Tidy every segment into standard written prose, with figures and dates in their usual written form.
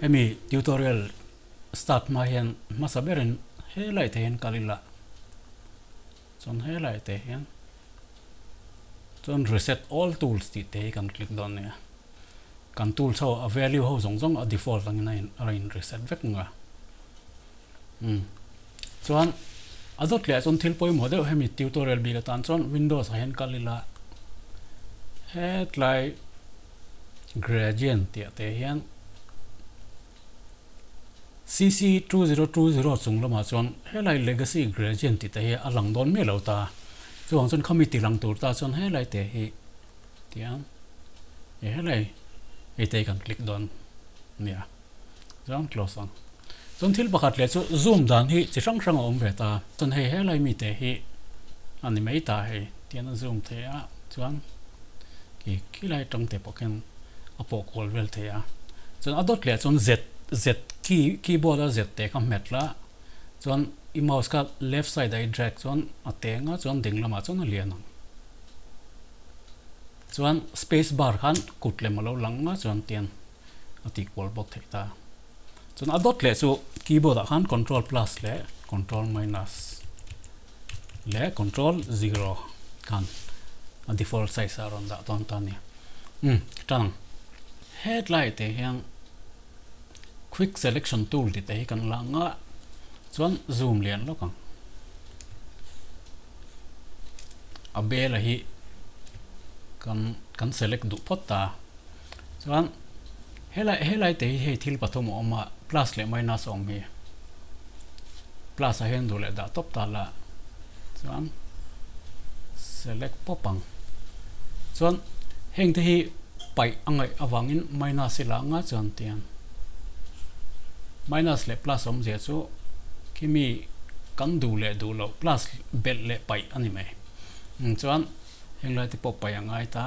Hemi tutorial start hma hian hmasa berin helai te hian kal ila chuan helai te hian chuan reset all tools tih te hi kan click dawn nia kan tools ho a value ho zawng zawng a default angin a in a in reset vek ang a umm chuan a dawt leh ah chuan thil pawimawh deuh hemi tutorial bik atan chuan windows ah hian kal ila hetlai gradient tih ah te hian cc 2020 chung lamah chuan helai legacy gradient tih te hi a lang dawn miah lo ta chuvang chuan khami ti lang tur ta chuan helai te hi tiang helai hei te hi kan click dawn nia. Chuan close ang. Chuan thil pakhat leh chu zoom dan hi chi hrang hrang a awm ve ta. Chuan hei helai mite hi a ni mai ta hei tian a zoom thei a chuan khi khilai atang te pawh khian a pawh kual vel thei a. Chuan a dawt leh chuan z z key keyboard a z te kha hmet la chuan i mouse kha left side a i drag chuan a teng a chuan ding lamah chuan a lian ang. Chuan space bar khan kut lem a lo lang a chuan tian a tih kual bawk theih ta. Chuan a dawt leh chu keyboard ah khan control plus leh control minus leh control zero khan a default size ah a rawn dah dawn ta a ni. Umm tan ang. Hetlai te hian quick selection tool tih te hi kan la ang a chuan zoom lian lawk ang. A bel a hi kan kan select duh phawt ta. Chuan helai helai te hi hei thil pathum a awm a plus leh minus a awm hi plus ah hian duh leh dah tawp ta la chuan select pawp ang chuan heng te hi paih a ngaih avangin minus hi la anga chuan tiang minus leh plus awmzia chu khimi kan duh leh duh loh plus belh leh paih a ni mai chuan heng lai te pawh paih a ngai ta.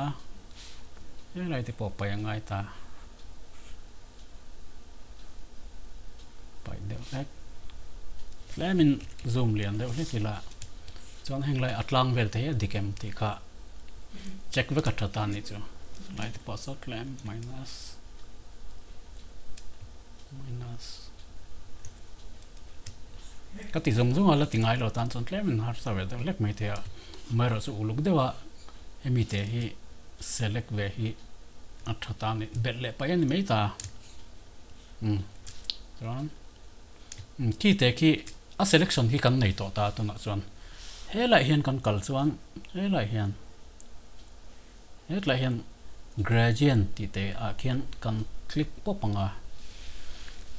Helai te pawh paih a ngai ta. Paih deuh hlek. Tlemin zoom lian deuh hlek ila chuan heng lai a tlang vel te hi a dik em tih kha check vek a tha ta anih chu. Lai te pawh saw tlem minus minus ka ti zawng zawng a la ti ngai lo tan chuan tlemin harsa ve deuh hlek mai thei a amaherawhchu uluk deuh a. Hemi te hi select ve hi a tha ta ni belh leh paih a ni mai ta umm chuan khi te khi a selection hi kan nei tawh ta tunah chuan helaiah hian kan kal chuan helaiah hian hetlaiah hian gradient tih te ah khian kan click pawp ang a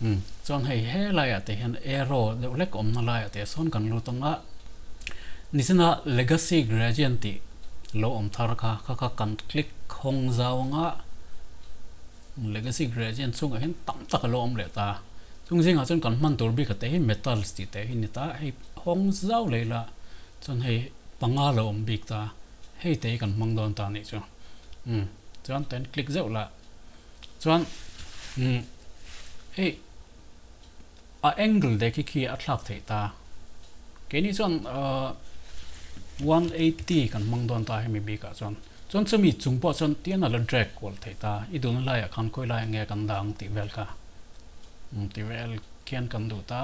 umm chuan hei helaiah te hian arrow deuh hlek awmna laiah te sawn kan lut ang a. Nichina Legacy Gradient tih lo awm thar kha kha kha kan click hawng zau anga Legacy Gradient chungah hian tam tak a lo awm leh ta. Chung zingah chuan kan hman tur bik a te hi Metals tih te hi ni ta. Hei hawng zau leh ila chuan hei panga lo awm bik ta. Hei te hi kan hmang dawn ta anih chu. Umm chuan ten click zeuh lah chuan umm hei. A angle te khi khi a thlak theih ta. Keini chuan 180 kan hmang dawn ta hemi bikah chuan. Chuan chumi chung pawh chuan tian a la drag kual theih ta. I duhna laiah khan khawi lai nge kan dah ang tih vel kha tih vel khian kan duh ta.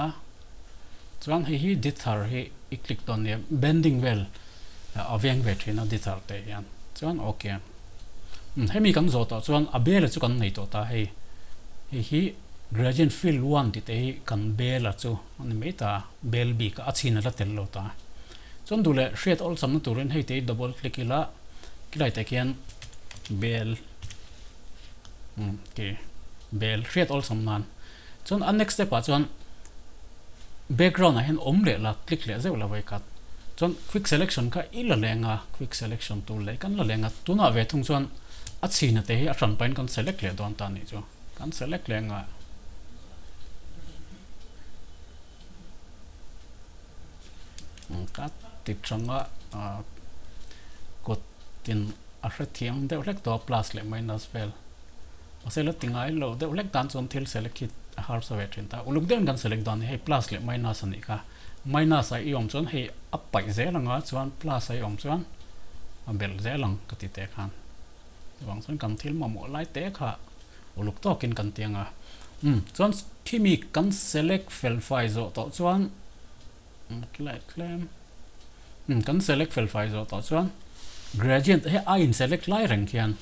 Chuan hei hi dither hi i click dawn nia bending vel a veng ve thin a dither te hian. Chuan ok. Hemi kan zawh tawh chuan a bela chu kan nei tawh ta hei. Hei hi. Gradient fill one tih te hi kan bel a chu a ni mai ta, bel bik a chhin a la tel lo ta. Chuan duh leh hriat awlsam na turin hei te hi double click ila khilai te khian bel umm ti bel hriat awlsam nan. Chuan a next step ah chuan background ah hian awm leh la click leh zeuh la vawikhat. Chuan quick selection kha i la leng a, quick selection tur leh kan la leng a, tunah ve thung chuan a chhin a te hi a hran pahin kan select leh dawn ta a nih chu. Kan select leh anga. Ka ti tanga kut tin a hrethiam deuh hlek tawh a plus leh minus vel. Mahse la ti ngai lo deuh hlek tan chuan thil select hi a harsa ve thin ta. Uluk deuhin kan select dawn a ni. Hei plus leh minus a nih kha. Minus a i awm chuan hei a paih zel anga chuan plus a i awm chuan a belh zel ang ka ti teh khan. Chuvang chuan kan thil mamawh lai te kha uluk tawkin kan ti ang a. Umm chuan khimi kan select fel fai zawh tawh chuan tlai tlem umm kan select fel fai zawh tawh chuan gradient he a in select lai reng khian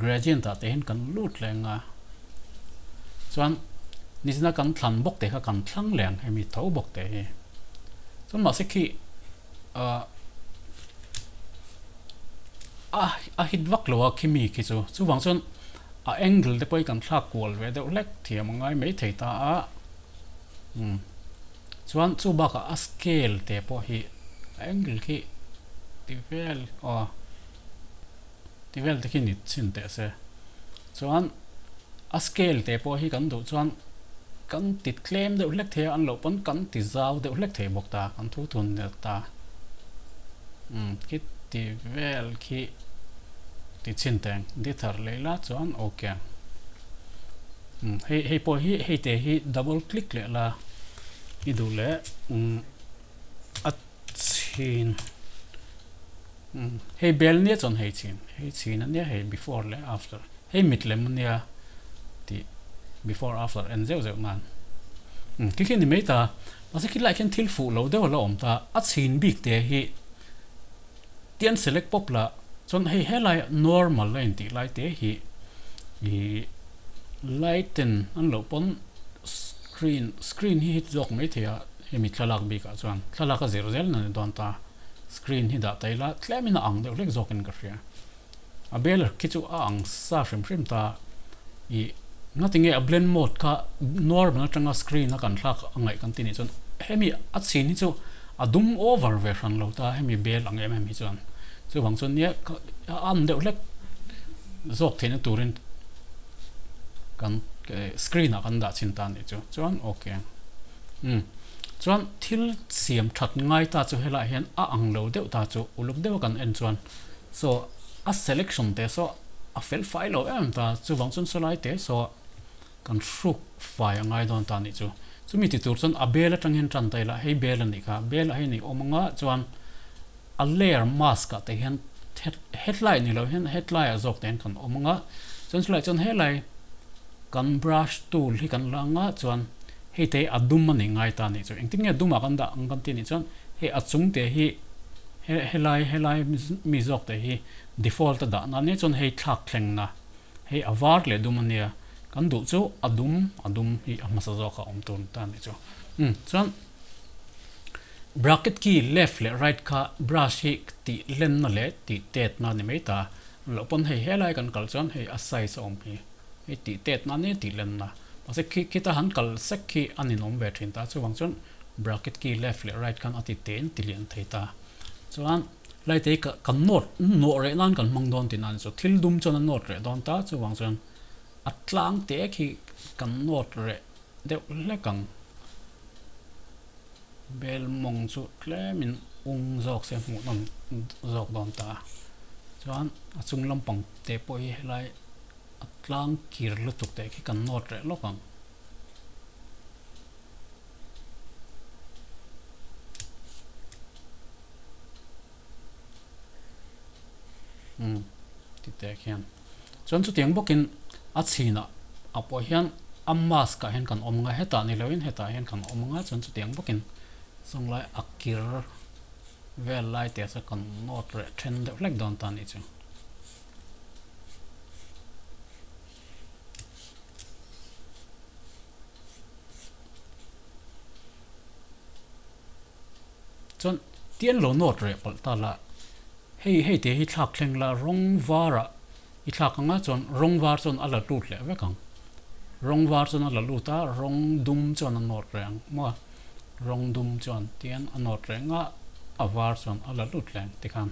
gradient ah te hian kan lut leng a chuan nizina kan thlan bawk te kha kan thlang leng hemi tho bawk te hi chuan mahse khi ah a a hit vak lo a khimi khi chu chuvang chuan a angle te pawh hi kan thlak kual ve deuh hlek thiam a ngai mai thei ta a umm. Chuan chu bakah a scale te pawh hi a angle khi ti vel aw ti vel te khi ni chhin teh se. Chuan a scale te pawh hi kan duh chuan kan ti tlem deuh hlek thei a an loh pawn kan ti zau deuh hlek thei bawk ta kan thu thun deuh ta. Umm khi ti vel khi ti chhin teng dither leh ila chuan okay. Hei hei pawh hi hei te hi double click leh la i duh leh umm a chhin umm hei bel nia chuan hei chhin hei chhin ania hei before leh after hei mit lem ania tih before after en zeuh zeuh nan umm khi khi a ni mai ta mahse khilaiah khian thil fuh lo deuh a la awm ta a chhin bik te hi. Tian select pawp la chuan hei helai normal a intih lai te hi ih lighten an loh pawn screen screen hi hit zawk mai thei a hemi thlalak bikah chuan thlalak a zir zel na ni dawn ta screen hi dah ta ila tlemin a ang deuh hlek zawkin ka hria. A bel khi chu a ang sa hrim hrim ta. Ih ngatinge a blend mode kha normal atanga screen a kan thlak a ngaih kan ti nih chuan hemi a chhin hi chu a dum over ve hran lo ta hemi bel ang em em hi chuan chuvang chuan nia a am deuh hlek zawk theihna turin kan screen ah kan dah chhin ta nih chu chuan okay umm chuan thil siam that ngai ta chu helaiah hian a ang lo deuh ta chu uluk deuh a kan en chuan. Saw a selection te saw a fel fai lo em ta, chuvang chuan sawlai te saw kan hruk fai a ngai dawn ta nih chu. Chumi ti tur chuan a bel atang hian tan ta ila, hei bel a nih kha, bel ah hian i awm anga chuan a layer mask ah te hian headlight ni lo hian headlight ah zawk te hian kan awm anga, chuan chulai chuan helai kan brush tool hi kan la anga chuan hei te hi a dum a nih ngai ta nih chu. Engtin nge dum ah kan dah ang kan ti nih chuan Hei a chung te hi he helai helai mi zawk te hi default a dah na nia chuan hei thlak thleng na hei a var leh dum ania kan duh chu a dum a dum hi a hmasa zawk a awm tur ta ni chu umm chuan bracket key left leh right kha brush hi tih len na leh tih tet na ni mai ta loh pawn hei helai kan kal chuan hei a size a awm hi hei tih tet na ania tih len na mahse khi khita han kal sek khi a ninawm ve thin ta chuvang chuan Bracket key left leh right khan a ti tein ti lian thei ta. Chuan light hi kan nawt nawh reh nan kan hmang dawn tihna a ni chu. Thil dum chuan a nawt reh dawn ta chuvang chuan a tlang te khi kan nawt reh deuh hlek ang. Bel mawng chu tlemin ung zawk se hmuh nawm zawk dawn ta. Chuan a chung lampang te pawh hi helai a tlang kir lutuk te khi kan nawt reh lawk ang. Umm ti teh khian chuan chutiang bawkin a chhinah ah pawh hian a mask ah hian kan awm ngai hetah ni loin hetah hian kan awm anga chuan chutiang bawkin zawnglai a kir vel lai te chu kan nawt reh then deuh hlek dawn ta anih chu. Chuan tian lo nawt reh palh ta la, hei hei te hi thlak thleng la rawng varah i thlak anga chuan rawng var chuan a la lut leh vek ang. Rawng var chuan a la lut a, rawng dum chuan a nawt reh ang maw? Rawng dum chuan tian a nawt reng a, a var chuan a la lut leh ang tikhan.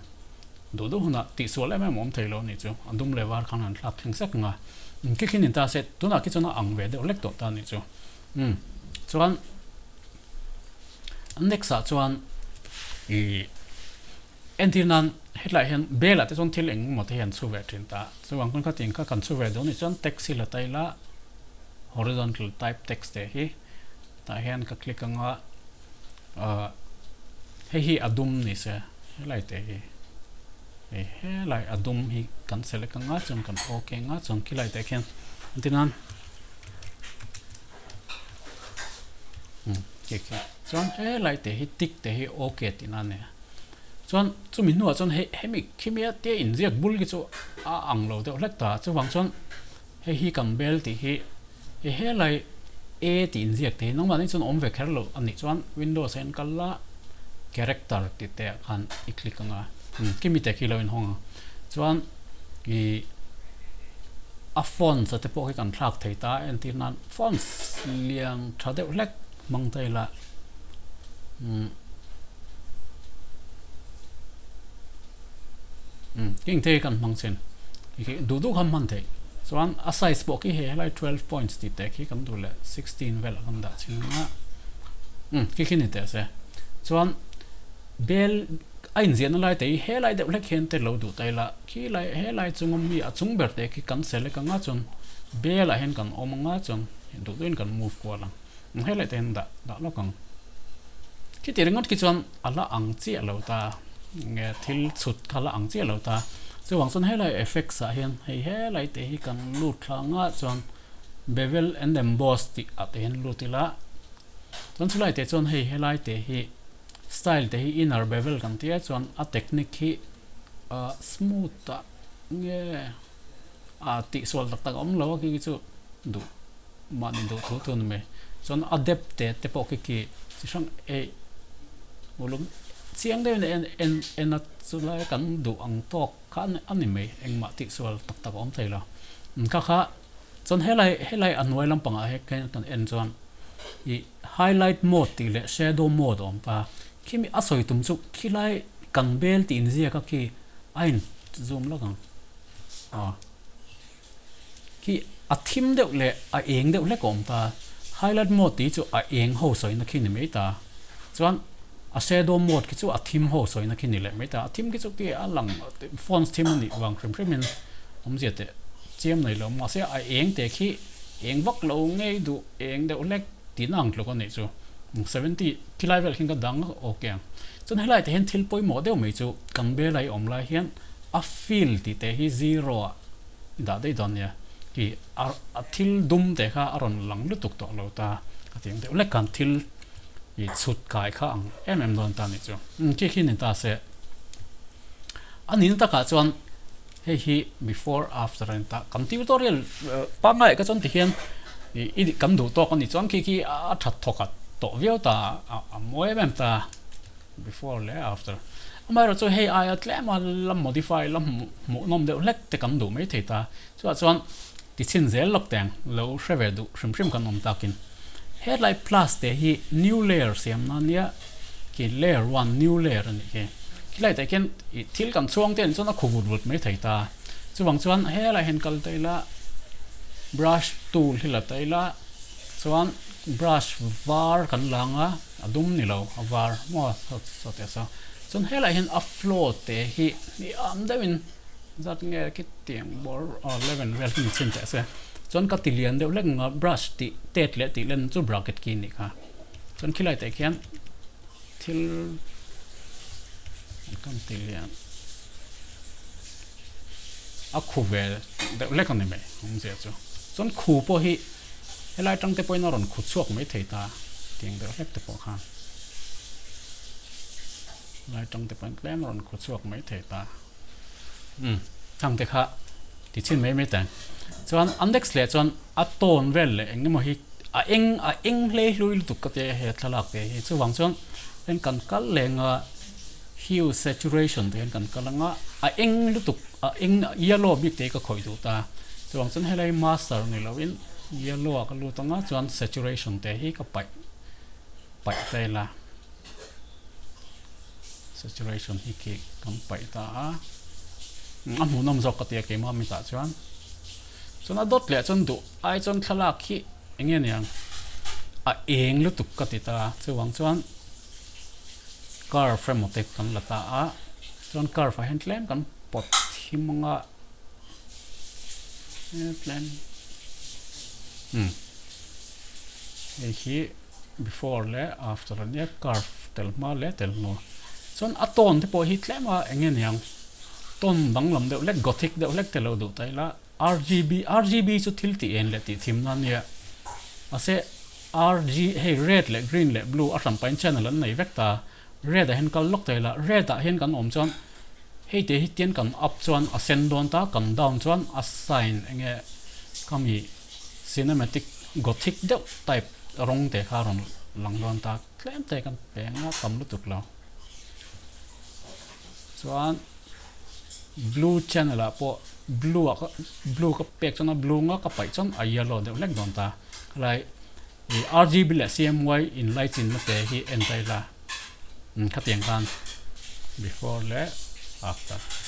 Duh duh hunah tihsual em em awm thei lo anih chu, a dum leh var khan han thlak thleng sek ang a, khi khi ni ta se tunah khi chuan a ang ve deuh hlek tawh ta anih chu. Umm chuan next ah chuan ih entir nan hetlaiah hian bel ah te chuan thil eng emaw te hi an chhu ve thin ta, chuvang chuan khatiang kha kan chhu ve dawn anih chuan text hi la ta ila horizontal type text te hi tah hian ka click anga ah hei hi a dum ni se helai te hi. Hei helai a dum hi kan select anga chuan kan ok anga chuan khilai te khian entirnan khi khi chuan helai te hi tick te hi ok tihna a nia chuan chumi hnuah chuan hei hemi khimia te inziak bul khi chu a ang lo deuh hlek ta chuvang chuan hei hi kan bel tih hi hei helai a tih inziak te hi nangmahni chuan awm ve kher loh a nih chuan windows ah hian kal la character tih te ah khan i click ang a khimi te khi lo inhawng ang chuan ih a fonts a te pawh khi kan thlak thei ta a entir nan fonts lian tha deuh hlek hmang ta ila umm umm king te hi kan hmang chin duh duh kha hman theih chuan a size pawh khi hei helai 12 points tih te khi kan duh leh 16 vel ah kan dah chin anga umm khi khi ni teh se chuan bel a inziahna lai te hi helai deuh hlek hian te lo duh ta ila khi lai helai chunga mi a chung ber te khi kan select anga chuan bel ah hian kan awm anga chuan duh duhin kan move kual ang. Helai te hian dah dah lawk ang. Khiti ringawt khi chuan a la ang chiah lo ta nge thil chhut kha la ang chiah lo ta. Chuvang chuan helai effects ah hian hei helai te hi kan lut thla anga chuan bevel and emboss tih ah te hian lut ila chuan chulai te chuan hei helai te hi style te hi inner bevel kan tia chuan a technique hi ah smooth ah nge a tihsual tak tak a awm lo a khi khi chu duh mahni duh thu thu a ni mai chuan a depth te te pawh khi khi chi hrang eih uluk chiang deuhin a en en en a chulai kan duh ang tawk kha a ni mai engmah tihsual tak tak a awm thei lo kha kha chuan helai helai a hnuai lampangah hian kan en chuan ih highlight mode tih leh shadow mode a awm ta khimi a sawi tum chu khilai kan bel tih inziak a khi a in zoom lawk ang aw khi a thim deuh leh a eng deuh hlek a awm ta highlight mode tih chu a eng ho sawina khi ni mai ta chuan a shadow mode khi chu a thim ho sawina khi ni leh mai ta a thim khi chu khi a lang fonts thim a nih vang hrim hrim in awmzia teh chiam nei lo mahse a eng teh khi eng vak lo ngei duh eng deuh hlek tihna ang tluk a nih chu 70 khilai vel khian ka dang ok ang chuan helai te hian thil pawimawh deuh mai chu kan belai awm lai hian a fill tih te hi zero ah i dah daih dawn nia khi a a thil dum te kha a rawn lang lutuk tawh lo ta a ti ang deuh lek khan thil ih chhut kai kha ang em em dawn ta a nih chu khi khi ni ta se a nihna takah chuan hei hi before after a ni ta kan tutorial pangngai ah kha chuan tihian ih i kan duh tawk a nih chuan khi khi a that thawk a tawh viau ta a mawi em em ta. Before leh after. Amaherawhchu hei aia tlem a la modify la hmuhnawm deuh hlek te kan duh mai thei ta. Chuvah chuan tichhin zel lawk teng lo hre ve duh hrim hrim kan awm takin headlight plus te hi new layer siam na nia khi layer one new layer a nih khi. Khilai tah khian ih thil kan chhuang te an chuan a khu vut vut mai thei ta. Chuvang chuan helai hian kal ta ila brush tool hi la ta ila chuan brush var kan la ang a. A dum ni lo, a var maw saw teh saw. Chuan helaiah hian a floor te hi hniam deuhin zat nge khitiang bawr aw 11 vel hi ni chhin teh se. Chuan ka ti lian deuh hlek ang a brush tih tet leh tih len chu bracket ki a nih kha. Chuan khilai teh khian thil kan ti lian a khu ve deuh hlek a ni mai awmzia chu. Chuan khu pawh hi. Helai tang te pawhin a rawn khu chhuak mai thei ta tiang deuh hlek te pawh khan helai tang te pawhin tlem a rawn khu chhuak mai thei ta umm hang te kha ti chhin mai mai teng chuan a next leh chuan a tawn vel leh eng emaw hi a eng a eng hlei hlui lutuk ka tia he thlalak te hi chuvang chuan heng kan kal leng a hue saturation te hian kan kal anga a eng lutuk A eng yellow bik te hi ka khawih duh ta. Chuvang chuan helai master ni loin yellow ah ka lut anga chuan saturation te hi ka paih paih ta ila. Saturation hi khi kan paih ta a. A hmuhnawm zawk ka ti a keimah mitah chuan. Chuan a dawt leh chuan duh ai chuan thlalak hi eng nge niang a eng lutuk ka ti ta. Chuvang chuan curve emaw te kan la ta a. Chuan curve ah hian tlem kan pawt thim anga tlem umm hei hi before leh after a nia curve tel hma leh tel hnu chuan a tawn te pawh hi tlem a eng nge niang. Tone danglam deuh hlek, gothic deuh hlek te lo duh ta ila, RGB, RGB chu thil tih en leh tih thim na ania. Mahse RG hei red leh green leh blue a hran pahin channel an nei vek ta. Red ah hian kal lawk ta ila, red ah hian kan awm chuan hei te hi tian kan up chuan a sen dawn ta, kan down chuan a sign enge khami cinematic gothic deuh type rawng te kha a rawn lang dawn ta. Tlem te kan peng a, tam lutuk lo. Chuan blue channel ah pawh blue ah ka blue ka pek chuan a blue nga ka paih chuan a yellow deuh hlek dawn ta khalai ih R_G_B leh C_M_Y in light chin na te hi en ta ila khatiang khan before leh after.